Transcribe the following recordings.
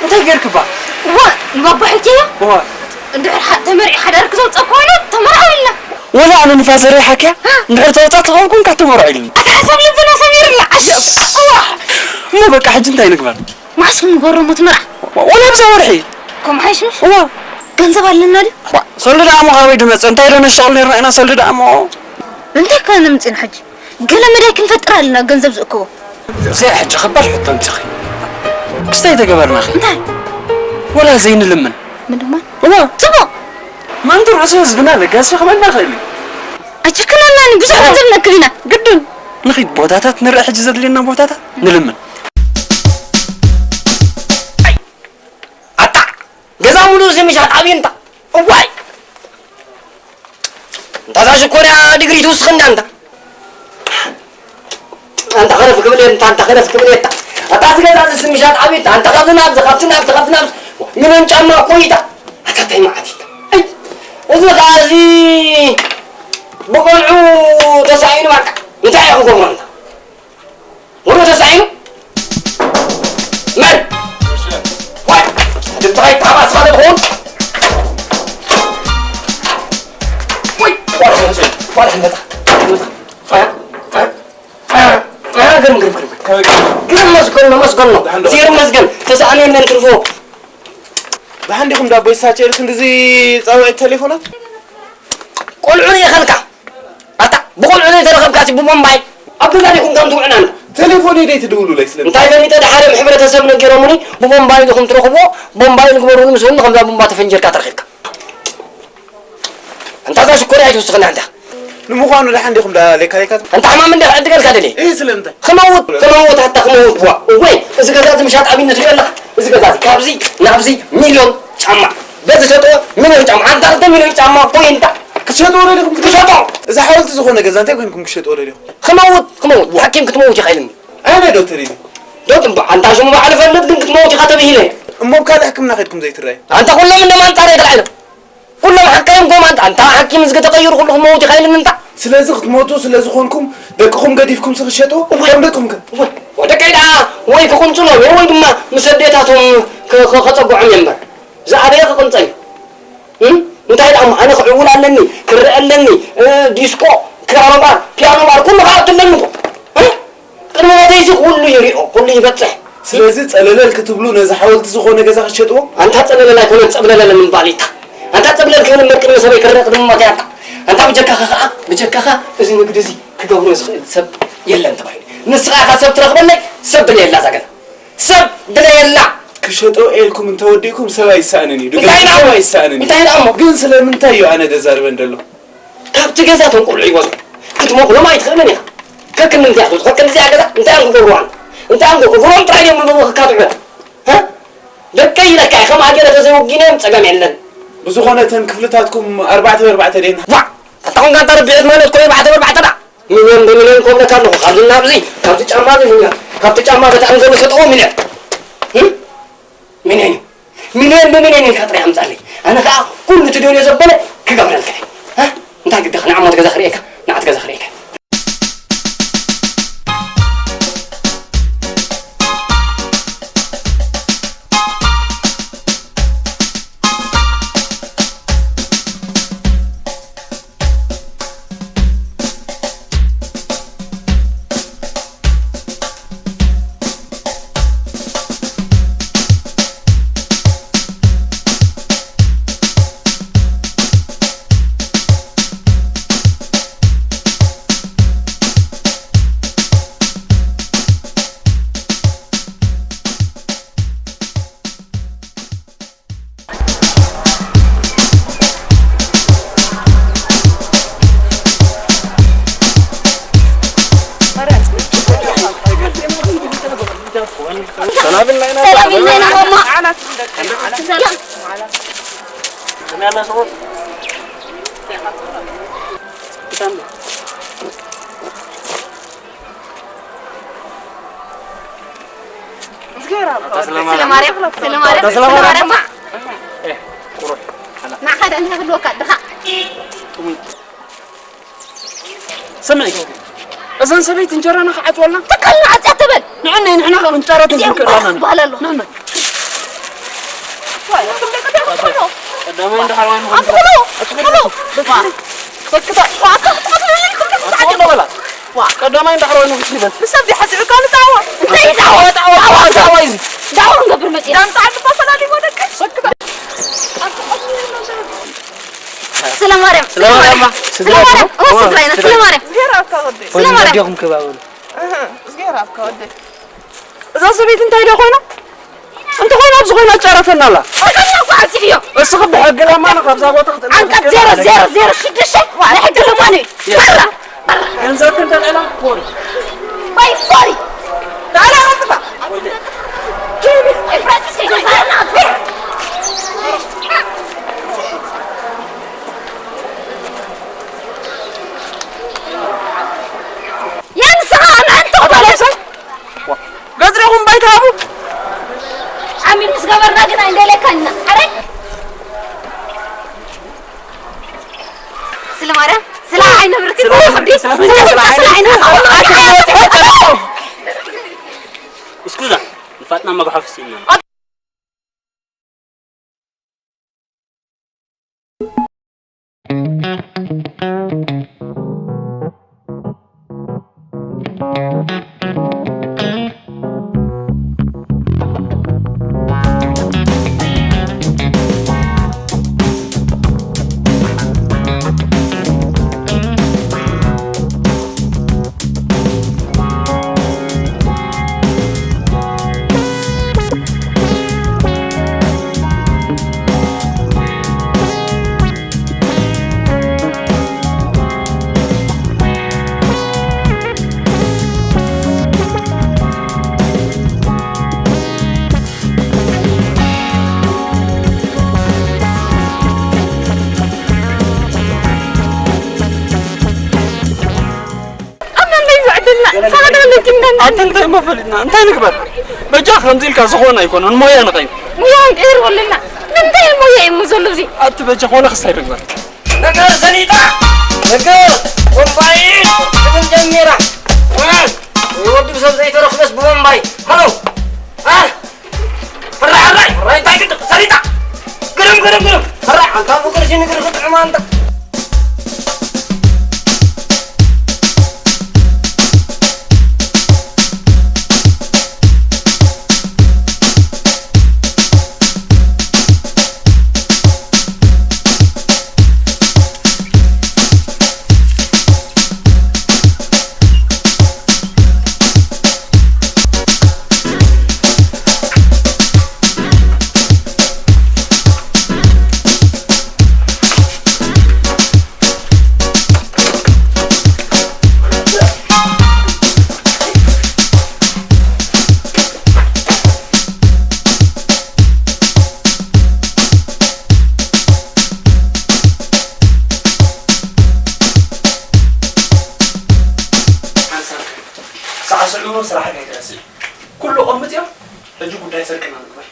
እንታይ ጌርክባ? እዋ ንባባ ሕክያ እዋ እንድሕር ሓ- ተመርዒ ሓዳር ክዘውፀእ ከሆነ ተመርዓው ኢልና። ወላ ኣነ ንፋዘረይ ሓክያ እንድሕር ተወፃት ተቐምኩም ካተመርዑ ኢልኒ። ኣታ ሓሳብ ልብና ሰሚርና ዓሽ። እዋ እሞ በቃ ሕጂ እንታይ ንግበር? መዓስ ክንገብሮ ሞ ትመርዓ? ወላ ብዛ ወርሒ ከምሓይሽ ምሽ እዋ ገንዘብ ኣለና ድዩ? ሰሉ ደኣ እሞ ካበይ ድመፅ እንታይ ዶ ነሻቕል ነርና ኢና ሰሉ ደኣ እሞ እንታይ ከ ንምፅን ሕጂ ገለ መዳይ ክንፈጥር ኣለና ገንዘብ ዝእክቦ። እዚኣ ሕጂ ከባድ ሕቶ ኣምፅኺ ክስታይ ተገበርናኺ እንታይ ወላ ዘይንልምን ምድማ እዋ ፅቡቕ ማንቱ ርእሱ ህዝብና ለጋሲ ክበና ኽእል እዩ ኣጅክናናኒ ብዙሕ ገንዘብ ነክብ ኢና ግድን ንኺድ ቦታታት ንርኢ ሕጂ ዘድልየና ቦታታት ንልምን ኣታ ገዛ ሙሉ እዚ ምሻጥ ኣብይ እንታ እዋይ እንታ እዛ ሽኮርያ ዲግሪ ትውስኽ እንዳ እንታ ኣንታ ኸረፍ ክብል እየ፣ እንታ ኣንታ ኸረፍ ክብል እየ፣ እታ ኣታ እዚ ገዛ እዚ ስምሻት ዓብይታ ኣንታ ካብዚ ናብዚ ካብዚ ናብዚ ካብዚ ናብዚ ምንም ጫማ እኮ ኢታ ኣታ እንታይ መዓት ኢታ ኣይ እዚ ኸዓ እዚ ብቆልዑ ተሳኢኑ በቃ እንታይ እየ ክገብሮ እንታ ወዶ ተሳኢኑ መን ዋይ ድምፅኻ ይተሓባስ ኻለ ትኸውን ወይ ዋላ ሓንበጣ ዋላ ሓንበጣ ግርም ግርም ግርም ግርም መስገን ነው መስገን ነው ዜር መስገን ተሳእነ የለን ትርፎ ብሓንዲኹም ዳቦ ይሳቸ ኢልክ እንደዚ ፃውዒት ቴሌፎናት ቆልዑ ርኢኸልካ ኣታ ብቆልዑ ዘይተረኸብካ ሲ ብሞምባይል ኣብ ገዛ ዲኹም ከም ትውዕናን ቴሌፎን ደይ ትድውሉለይ ስለ እንታይ ፈሊጠ ድሓርም ሕብረተሰብ ነጊሮምኒ ብሞምባይል ኢኹም ትረኽብዎ ቦምባይል ግበሩሉ ምስ በሉ ከምዛ ቦምባ ተፈንጀርካ ተረኺብካ እንታ እዛ ሽኮር ኣይትውስኽና እንታ ንምዃኑ ደሓን ዲኹም ዳ ሌካ ሌካ እንታ ሕማም እንደ ዕድገልካ ደልየ ይህ ስለምንታይ ክመውት ክመውት ኣታ ክመውት ዋ እወይ እዚ ገዛ እዚ ምሻጥ ኣብነት ሪኦ ኣለኻ እዚ ገዛ እዚ ካብዚ ናብዚ ሚልዮን ጫማ በዚ ሸጥዎ ሚልዮን ጫማ ኣንታ ክልተ ሚልዮን ጫማ ኮይንታ ክትሸጥዎ ደሊኹም ክሸጦ እዚ ሓወልቲ ዝኾነ ገዛ እንታይ ኮይንኩም ክሸጥዎ ደሊኹም ክመውት ክመውት ሓኪም ክትመውት ኢኻ ኢልኒ ኣነ ዶክተር ኢሉ ዶ ኣንታ ሽሙ በዓል ፈልጥ ግን ክትመውት ኢኻ ተብሂለ እሞ ካልእ ሕክምና ከድኩም ዘይትረኣዩ ኣንታ ኩሎም እንደማንጣር የተልዓሎም ኩሎም ሓካይም ኮም ኣንታ ኣንታ ሓኪም ዝገ ተቀይሩ ኩሉ ክመውት ኢኻ ኢልኒ እንታ ስለዚ ክትሞቱ ስለ ዝኾንኩም ደቅኹም ገዲፍኩም ሲ ክሸጥዎ ከም ደቅኹም ከ ወደቀይ ደኣ ወይ ክቕንጽሎም እየ ወይ ድማ ምስ ኣዴታቶም ከጸግዖም እየ እምበር ዝኣበየ ክቕንጸል እዩ እንታይ ደኣ ኣነ ክዕውል ኣለኒ ክርአ ኣለኒ ዲስቆ ክራሮባር ፒያኖባር ኩሉ ከኣቱ ኣለኒ ቅድሚ ሞተይሲ ኩሉ ይሪኦ ኩሉ ይበፅሕ ስለዚ ፀለለል ክትብሉ ነዚ ሓወልቲ ዝኾነ ገዛ ክትሸጥዎ ኣንታ ፀለለል ኣይኮነን ፀብለለል ምባል ኢታ ኣንታ ፀብለል ክብል እምበር ቅድሚ ሰበይ ክረቕ ድማ ሞተያ ኣንታ ብጀካኻ ከዓ ብጀካኻ እዚ ንግዲ እዚ ክገብሮ ዝኽእል ሰብ የለን ተባሂሉ ንስኻ ኢኻ ሰብ ትረኽበለይ ሰብ ድልየላ እዛ ገዛ ሰብ ድልየላ ክሸጦ ኤልኩም እንተወዲእኩም ሰብ ኣይሰኣንን እዩ ድገ ኣይሰኣንን እዩ ግን ስለምንታይ እዩ ኣነ ደዛርበን ደሎ ካብቲ ገዛ እቶም ቆልዑ ይወፁ ክትመቑሎም ኣይትኽእልን ኢኻ ከክንዲ እያ ክትብል ከክንዲ እዚኣ ገዛ እንታይ እዮም ክገብሩዋን እንታይ እዮም እግሮም ጥራይ እዮም ንብሩ ክካትዑ ደቀይ ኢለካ እየ ከምኣ ገይረ ተዘይወጊነ እዮም ፀገም የለን ብዝኾነ እተን ክፍልታትኩም ኣርባዕተ ብኣርባዕተ ደን ዋ ኣታ ኮንካ እንታ ርብዒት ማለት ኮ ኣርባዕተ ብኣርባዕተ ዳ ሚልዮን ብሚልዮን ክብለካ ኣለኹ ካብዚ ናብዚ ካብቲ ጫማ እዚ ሚልዮን ካብቲ ጫማ በቲ ኣንገሉ ሸጠዎ ሚልዮን ሚልዮን እዩ ሚልዮን ብሚልዮን ኢልካ ጥራይ ኣምፃለይ ኣነ ከዓ ኩሉ ትደልዮ ዘበለ ክገብረልካ እየ እንታይ ግድኻ ንዓሞት ገዛ ክርእየካ ንዓት ገዛ ክርእየካ ስምዒ እዘን ሰበይቲ እንጀራና ክዓፅወልና ትካልና ዓፅያ ትበል ንዕነይ ንሕና ከዓ ክንጫረት ንክእል ኣለና ንበሃል ኣሎ ንዕነይ ቀዳማይ እንዳ ሓርባይ ንኹን። ኣትኹሉ! ኣትኹሉ! በቃ። በቃ። ኣትኹሉ በላ። ዋ። ቀዳማይ እንዳ ሓርባይ ንኹን ይበል። ብሰብ ዲሓ ስዑካ ንጣዋ። እንታይ ጣዋ? ጣዋ፣ ጣዋ፣ ጣዋ እዩ። ዳዋ ክንገብር መጺና። ዳምጻ ዓዲ ፈላሊ ወደቀ። በቃ። ስለ ማርያም፣ ስለ ስለ ማርያም፣ ማርያም። ስለ ማርያም። ስለ ማርያም። ኦ፣ ስድራ ስለ ማርያም። ስለ ማርያም። ስለ ማርያም። ወዲኹም ከባበሉ። እህ፣ እዝጌር ኣብካ ወደይ። እዛ ሰበይቲ እንታይ ዶ ኮይና? እንተ ኮይና ኣብዚ ኮይና ጨረተና ኣላ። ኣገኛ እኮ ኣብዚሕዮ። እስኺ ብሕጊ ለማኒ ካብዛ ቦታ ክትእለፊ ኣንቀጽ ትኽእሊ ዜሮ ዜሮ ዜሮ ሽዱሽተ ናይ ሕጊ ለማኒ እዩ። በራ፣ በራ። ገንዘብኪ እንተልዕላ ፎሪ። ባይ ፎሪ። ዳላ ኣጥፋ። ኤፍራጥስ ከይገዛእና። የንስኻ ኣምዕንቶ በለሰ። ገዝሬኹም ባይታ ሃቡ። ዓሚል ምስ ገበርና ግን ኣይንደልየካን ኢና። ኣረ። ስለ ማርያም፣ ስለ ዓይነ ብርክ፣ ስለ ስለ ዓይነ ብርክ፣ ስለ ዓይነ ብርክ። እስኩዛ፣ ንፋጥና መግሓፍ ሲና። ኣብ መንደይ ዝዕድልና፣ ሳዕዳ ነኪንና። ኣቲ እንታይ እሞ ፈሊጥና? እንታይ ንግበር? በጃ ከምዚ ኢልካ ዝኾነ ኣይኮነን፣ ሞያ ንቐይር። ሞያ ንቀይር ወለና። ንምንታይ ሞያ እዩ እሞ ዘሎ እዚ? ኣቲ በጃ ኮነ ክስታይ ንግበር። ነገር ዘኒጣ፣ ነገር ኮምባይን ትብል ጀሚራ። እ፣ ወዲ ሰብ ዘይተረኽበስ ብቦምባይ። ሃሎ። እ? ሕራይ፣ ሕራይ፣ ሕራይ፣ እንታይ ግጥም፣ ሰሪጣ። ግርም፣ ግርም፣ ግርም። ሕራይ፣ ኣንታ ፍቅር ሲኒ ግርም ጥዕም ኣንታ። ሓንሳብ ሳዕስዑ ስራሕ ከይትረስዕ። ኩሉ ቀምጥ እዮም። ሕጂ ጉዳይ ስርቅና ንግበር።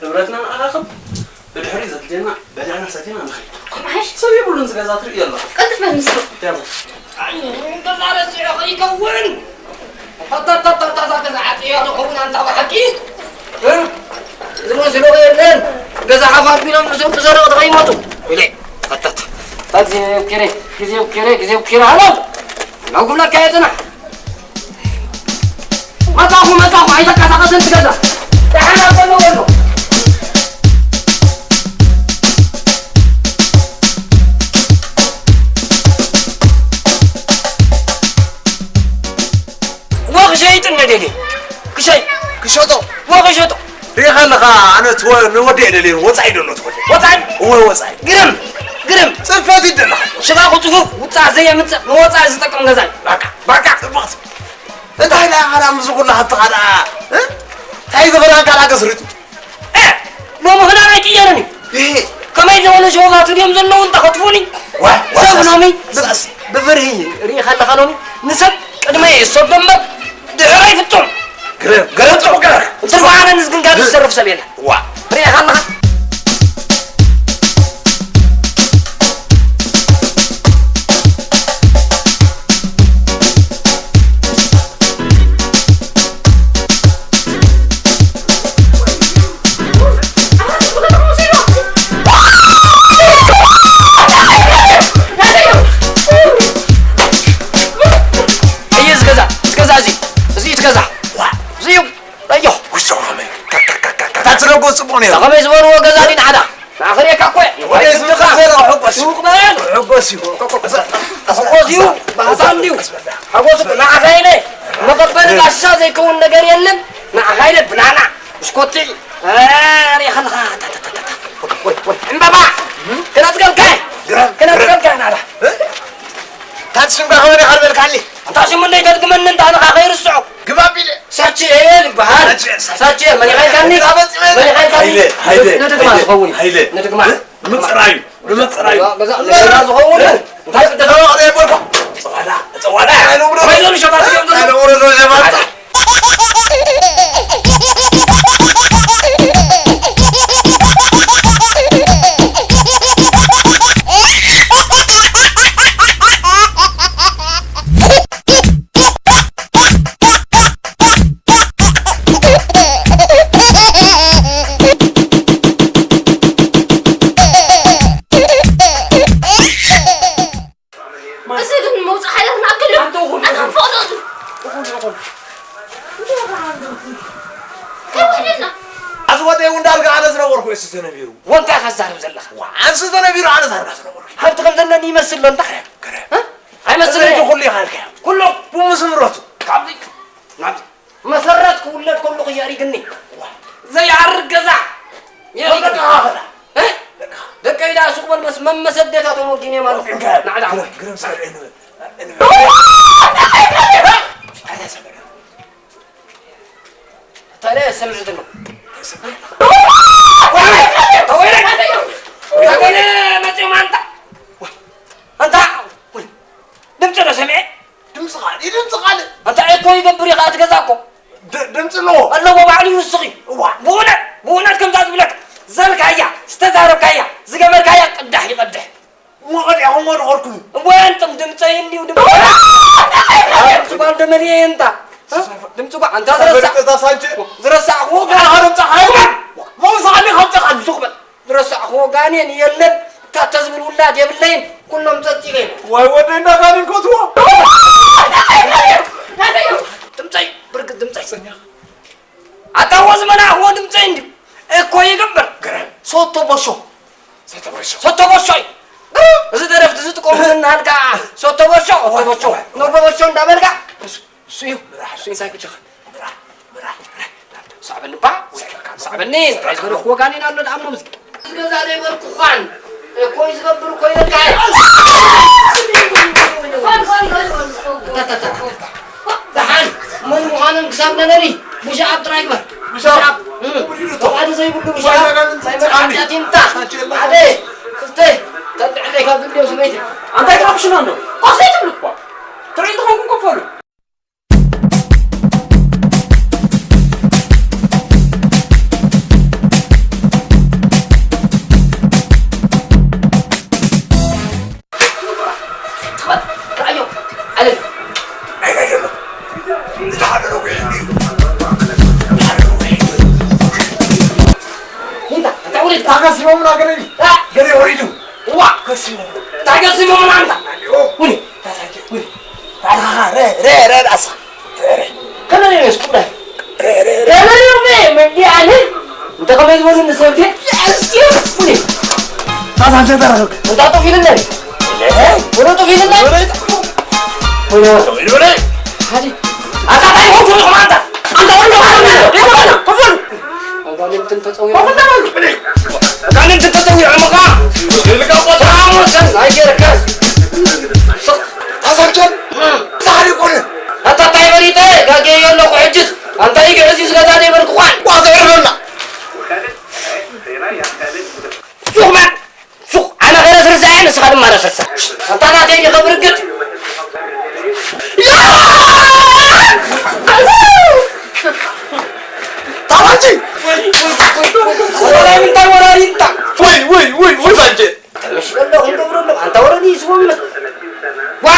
ንብረትና ንኣኻኽብ፣ ብድሕሪ ዘድልየና በሊዕና ሰቲና ንኸይድ። ከምዓሽ? ሰብ የብሉን ዝገዛ ትርኢ ኣለኻ። ቀልጥፍ በል ንስሩ። ያቡ። ኣይ፣ ገዛ ረሲዑ ከይከውን። ኣታታታታ፣ እዛ ገዛ ዓጽያ ዶ ኸውን ኣንታ ብሓቂ? እ? ዝመስሎ የለን። ገዛ ሓፍ ኣቢሎም ንሰብ ክዘርቕ ተኸይመጡ። ኢለ። ኣታታ። ግዜ ኪረ፣ ግዜ ኪረ፣ ግዜ ኪረ፣ ሃሎ። ናው ክብለካ የጽናሕ። መጻኹ፣ መጻኹ፣ ኣይተንቀሳቐስን ትገዛ። ደሓን ኣብ ዘሎ ወሎ። ወ ክሸይጥ እነ ደልየ። ክሸይ-፣ ክሸጦ። ወ ክሸጦ። ሪኢኻ ኣለኻ፣ ኣነ ትወ-፣ ንወዲ እየ ደልየ፣ ወጻኢ ዶ ኣሎ ትወዲ? ወጻኢ? እወ፣ ወጻኢ። ግርም፣ ግርም። ጽፈት ይደለኻ። ሽባ ክጽፉፍ፣ ውጻእ ዘየምጽእ፣ ንወጻኢ ዝጠቅም ገዛ እዩ። በቃ፣ በቃ፣ ጽቡቕ። እንታይ ደኣ፣ ካዳ፣ ምስዚ ኩሉ ሃብትኻ ደኣ፣ እ? እንታይ ዝኽዳንካ ደኣ ገስሪጡ? እ! ሎሚ ክዳን ኣይቅየርን እዩ። እህ። ከመይ ዝበለ ሸውጋቱ ድዮም ዘለዉ እንተ ከጥፉኒ? ዋ፣ ዋ፣ ሰብ ሎሚ ብ-፣ ብፍርሂ ርኢ ከለኻ ሎሚ ንሰብ ቅድመ ይእሰብ ደምበር ድሕረይ ፍጹም። ግረ-፣ ገረብ ጽቡቅ ገረብ። ትርጉም ኣነ ንዝግንጋል ዝሰርፍ ሰብ የለን። ዋ። ርኢ ከለኻ ስረጎ ጽቡቕ ነይሩ። ከመይ ዝበልዎ ገዛ ድዩ ንዓዳ? ንዓኺ ርእየካ እኮ እየ። ወደ ህዝቢ ዝብልኻ። ከምዘለ ክሕጎስ እዩ። ስውቕ በል። ክሕጎስ እዩ። ክሕጎስ እዩ። ባህታ እንድዩ። ሓጎስ እኮ ንዓኻ ኢለ። መቐበሊ ጋሻ ዘይከውን ነገር የለን። ንዓኻ ኢለ ብናና፣ ብስኮቲ። እ፣ ርእየኻ ኣለኻ። ታ፣ ታ፣ ታ፣ ታ፣ ታ። ወይ፣ ወይ፣ ዕምባባ። ክነጽገልካ እየ። ግረም፣ ክነጽገልካ እየ ናዳ። እ? ታቲ ሽምካ ከመይ ኢኻ ዝበልካኒ? ኣንታ ሽሙ እንደይተድግመኒ እንታ ንኻ ከይርስዖ። ግባ ቢለ። ሳችኤል ይበሃል። ሳችኤል፣ ሳችኤል። ሳችኤል፣ መን ኢኻ ኢልካኒ? ግዳ መጽእ በለ። መን ኢኻ ኢልካኒ? ሃይለ፣ ሃይለ፣ ንድግማ ሃይለ፣ ዝኸውን። ሃይለ። ንድግማ። እ? ንምጽራዩ፣ ንምጽራዩ። ገዛ፣ ገዛ፣ ገዛ ዝኸውን። እንታይ ክደግማ? ገዛ ይበልኩ። ጸዋዳ፣ ጸዋዳ። ሃይለ ብሎ። ወይ ዞም ሸፋት እዮም። ሃይለ ብሎ ዞም ሸፋት። እዚ ግን መውጽእ ሓይላትና ክልል ኣንተ ኹሉ ኣታ ፎቶ ኹሉ ኹሉ ከይወደና። ኣዝወደ እውን ዳርጋ ኣነ ዝነበርኩ እሱ ተነቢሩ። ወንታይ ኢኻ ትዛረብ ዘለኻ? ዋ፣ ኣንሱ ተነቢሩ ኣነ ዛርጋ ዝነበርኩ። ሃብቲ ከም ዘለኒ ይመስል ዶ እንታ? ገረ፣ ገረ። እ? ኣይመስልን እዚ እዩ። ኩሉ ኢኻ ኢልካዮ። ኩሉ ብምስምረቱ። ካብዚ ናብዚ። መሰረት ክውለድ ከለኹ የዕሪግኒ። ዘይዓርግ ገዛ። የዕሪግ። ደቂ ደቂ ኢዳ ሱቕ በል መስ-፣ መመሰደታቶም ወጊነ ማለት። እንካ፣ ናዕዳ። ግርም፣ ግርም ሰብ እንበል። እንበል። እንታይ ሰምዕ ዘሎ? ተወይረ፣ ተወይረ። ተወይረ መጽኦም ኣንታ። ኣንታ። ድምፂ ዶ ሰምዐ? ድምፂ ካልእ፣ ድምፂ ካልእ። ኣንታ ኤኮ ይገብር እዩ፣ ከዓ እቲ ገዛ እኮ። ድ-፣ ድምፂ ኣለዎ። ኣለዎ፣ ባዕሉ ይውስኽ እዩ። እዋ። ብእውነት፣ ብእውነት ከምዛ ዝብለካ፣ ዘልካያ፣ ዝተዛረብካያ፣ ዝገበርካያ ቅዳሕ ይቐድሕ። እሞ ቀዲዕኹምዎ ዶ ኸድኩም? እወ፣ እንጥም ድምፀይ እንድዩ ድምፂ። ድምፂ ጓል ደመልየ እንታ። ድምፂ ጓል፣ ኣንታ ዝረሳዕ-፣ እዛ ሳንቺ። ዝረሳዕኹዎ ኣነ ኸምፃ ሓይሉ። ሞምሳ ዓዲ ኸምፃ ኸም ሱቕ በል። ዝረሳዕኹዎ ጋኔን የለን፣ እታ ተዝብል ውላድ የብለይን፣ ኩሎም ጸጺቐ። ዋይ ወደይ፣ እንዳ ጋኔን ከእትዎ። ድምጸይ፣ ብርግጽ ድምጸይ። ኣታ እዎ ዝመናዕኽዎ ድምጸይ እንድዩ። እኮ ይገብር። ግረም። ሶቶ ቦሾ። ሶቶ ቦሾ። ሶቶ ቦሾ እዩ። እዚ ደረፍቲ ዝጥቀሙሉ እናሃልካ ሶቶ ቦሾ፣ ኦቶ ቦሾ፣ ኖቦ ቦሾ እንዳበልካ። እሱ እዩ። ምራሕ፣ እሱ እንታይ ክጅኻ? ምራሕ፣ ምራሕ፣ ምራሕ። ሳዕበኒ እባ፣ ሳዕበኒ፣ እንታይ ዝበልኩ ወጋኔን ኣሎ ደኣ እሞ ምስኪን። እዚ ገዛ ዘይበልኩ ኳን፣ እኮይ ዝገብር እኮ ይበልካ። ኳን፣ ኳን፣ ኳን፣ ኳን። ደሓን፣ መን ምዃኖም ክሳብ ነነሪ፣ ቡሽ ኣፕ ጥራይ ግበር። ቡሽ ኣፕ። ቡሽ ኣፕ። እም። ወዲዱ። ተዋህዶ ዘይብሉ ቡሽ ኣፕ። ዋና ጋር ሳይመን ጻሚ። ሓጢኣት ይምታ። ሳንቼላ። ሓደ፣ ክልተ፣ ተልዕለይ ካብ ዝብልዮ ስመይቲ። ኣንታይ ትረብሹና ኣሎ? ኮፍ ዘይትብሉ እኳ። ትርኢ እንተኾንኩም ኮፍ በሉ። እንታይ? እንታይ ወሪድካ? ኣኸሲቦምና ገለ እዩ። እ? ገለ ወሪዱ። እዋ! ከሲቦም። እንታይ ከሲቦምና ኣንታ? ኦ። ውይ! ታሳጀ፣ ውይ! ባዕልኻ ረ፣ ረ፣ ረ፣ ዳሳ። ረ፣ ረ። ከመይ ነይሩ እስኪ ቁዳይ? ረ፣ ረ፣ ረ። ከመይ ነይሩ? ምን፣ ምን፣ ኣነ? እንተ ከመይ ዝበሉ ንሰብ ዜ? ውይ! ታሳጀ ተረኽብ። እንታ ጡፍ ኢልለይ። እ? ወደ ጡፍ ኢልለይ። ወደ ጡፍ። ወደ ጡፍ። ወደ ጡፍ። ሓዲ። ኣታ እንታይ ሆንኩም ኢኹም ኣንታ? ኣንታ ወንዶ ማለት ነው። ይቆና፣ ክፉል። ኣጋንንትን ተጸዊዖም። ኣጋንንትን ተጸዊዖም እኻ። ይልቀቆ ተራሙሰን ኣይገርካስ። ታሳቸን ዛሬ ቆነ። ኣታ እንታይ በሊጠ? ጋጌ የለኹ ሕጅስ። ኣንታ ይግዕዝ እዩ ዝገዛ ደይበልኩ ኳን። ዋዘ ዕርበና። ሱቕ በል። ሱቕ፣ ኣነ ከይረስርሳ እየ፣ ንስኻ ድማ ረስርሳ። ኣታ ናተይ ዲኻ ብርግጽ? ያ! ታዋጂ! ወላሂ እንታይ ወራሪ እንታ? ወይ፣ ወይ፣ ወይ፣ ወይ፣ ሳንቼ! ተመስሎ ክንገብረሉ፣ ኣንታ ወረዲ ይስቦም ይመስል። ዋ!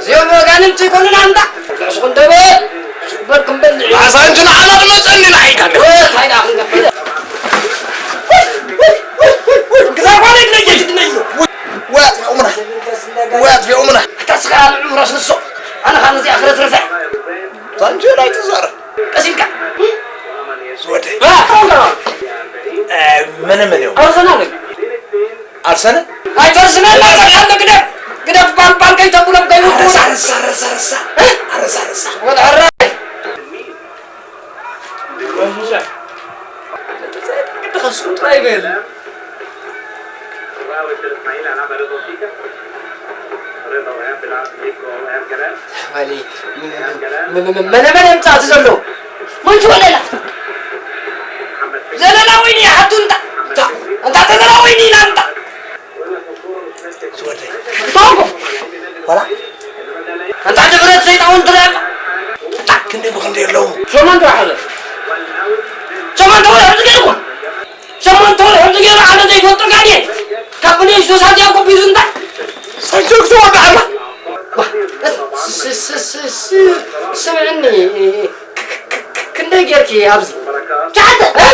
እዚኦም ኣጋንንቲ ይኮኑን ኣንታ? ንዕስኹ እንደበል፣ ሱቕ በል ክንበልዕ። ያ ሳንቼ ንዓና ትመጸኒ ናይ። መነ መን እዮም? ኣርሰናል እዩ። ኣርሰናል? ኣይተርስነና፣ ዘርሓሎ ግደፍ። ግደፍ፣ ባል፣ ባል ከይተብሎም ከይውድኡና። ኣረሳ፣ ኣረሳ፣ ኣረሳ፣ ኣረሳ። እ? ኣረሳ፣ ኣረሳ። ወደ ሕራይ። ግዲ ከስቁ ጥራይ በል። ወሊ፣ ም-፣ ም-፣ ም-፣ መነ መን የምጻእ እቲ ዘሎ? መን ትወለላ? ዘለላ ወይኒ ይሓቱ እንታ። እንታ፣ እንታ ዘለላ ወይኒ ኢላ እንታ። ዝወደይ። ታንጎ። ዋላ? እንታ ድፍረት ሰይጣን ትረብ። እንታ ክንደይ ብኽንደይ ኣለዉ? ሸሞንተ ወርሒ። ሸሞንተ ወርሒ ዝገርኩ። ሸሞንተ ወርሒ ዝገርኩ ኣነ ዘይፈልጦ ጋኔን። ካብ ክንደይ ሱሳት ያዕቆብ ቢዙ እንታ። ሰንጆክ ዝወድኣላ። ዋ፣ ስ-፣ ስ-፣ ስ-፣ ስ-፣ ስምዕኒ። ክ-፣ ክ-፣ ክ-፣ ክንደይ ጌርኪ ኣብዚ? ትሽዓተ። እ?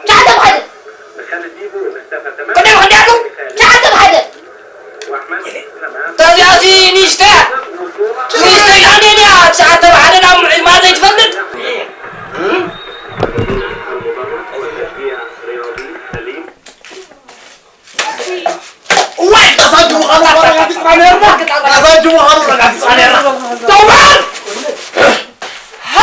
ትሽዓተ ብሓደ። ክንደይ ብኽንደይ ኣለዉ? ትሽዓተ ብሓደ። እዚኣሲ ንእሽተይ እያ። ንእሽተይ ኢላ እንዴ እያ። ትሽዓተ ብሓደ ናብ ምዑይ ማዘ ይትፈልጥ። እዋይ! ኣሳጅ ምዃኑ ኣረጋጊጽና ነርና። ኣሳጅ ምዃኑ ኣረጋጊጽና ነርና። ተውባል! ሃ!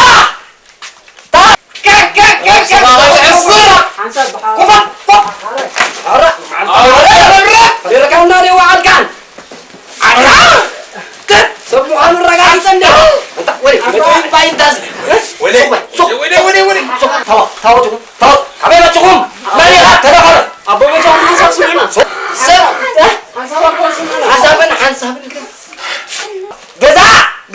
ሰብ ምዃኑ ረጋግጸ እንደ። እንታ፣ ወደ፣ ወደ፣ ባይ እንታዝ። ወደ፣ ሱቅ በል፣ ሱቅ። ወደ፣ ወደ፣ ወደ። ሱቅ፣ ታዋ፣ ታዋ፣ ሱቅ፣ ታዋ። ካበይ መጽኹም? መን ኢኻ? ተደፈረ። ኣቦ መጫ ሓንሳብ ስምዕና። ሰብ፣ እ? ሓንሳብ ኣቦ ስምዕና። ሓንሳብን፣ ሓንሳብን ግን። ገዛ፣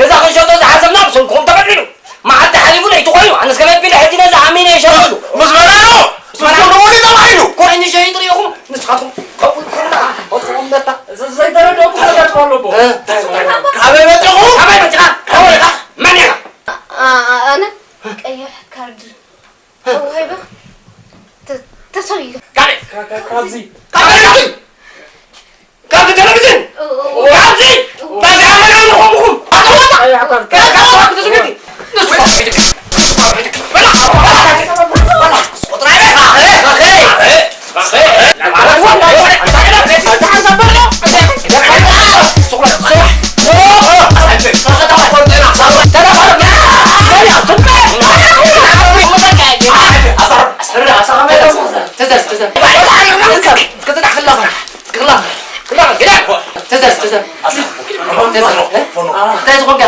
ገዛ ክንሸጦ ዝሓሰብና ብስንክኹም ተቐቢሉ። መዓልቲ ሓሊፉ ለይቲ ኮይኑ፣ ኣነስ ከመይ ኣቢለ ሕጂ ነዚ ኣሚነ ይሸጠሉ? ምስ መን ኣሎ? ምስ መን ኣሎ? ምስ መን ኣሎ ተባሂሉ። ኮይኑ ሸይጡ ርኢኹም፣ ንስኻትኩም ከምኡ ኢልኩም ደኣ፣ ወጥኹም ነታ። ዘይተረደእኩ ነገር ኣሎ እኮ። እ? ካበይ መጺኹም? ካበይ መጺኻ? ካበይ ኢኻ? መን ኢኻ? ኣ-፣ ኣ-፣ ኣነ ቀይሕ ካርድ ተዋሂበ፣ ተ-፣ ተሰሪገ። ካበይ? ካ-፣ ካ-፣ ካብዚ። ካበይ ኢኻ? ካብቲ ቴሌቪዥን! ኦ፣ ኦ፣ ኦ። ካብዚ! ኦ። ካብዚ ኣመና ንኾምኹም! ኣትወጣ! ኣይ፣ ኣካል። ተዘዝ፣ ተዘዝ። ክላ፣ ክላ፣ ክላ፣ ግዳ። ተዘዝ፣ ተዘዝ። ተዘዝ፣ እ? እንታይ ዝኾንካ?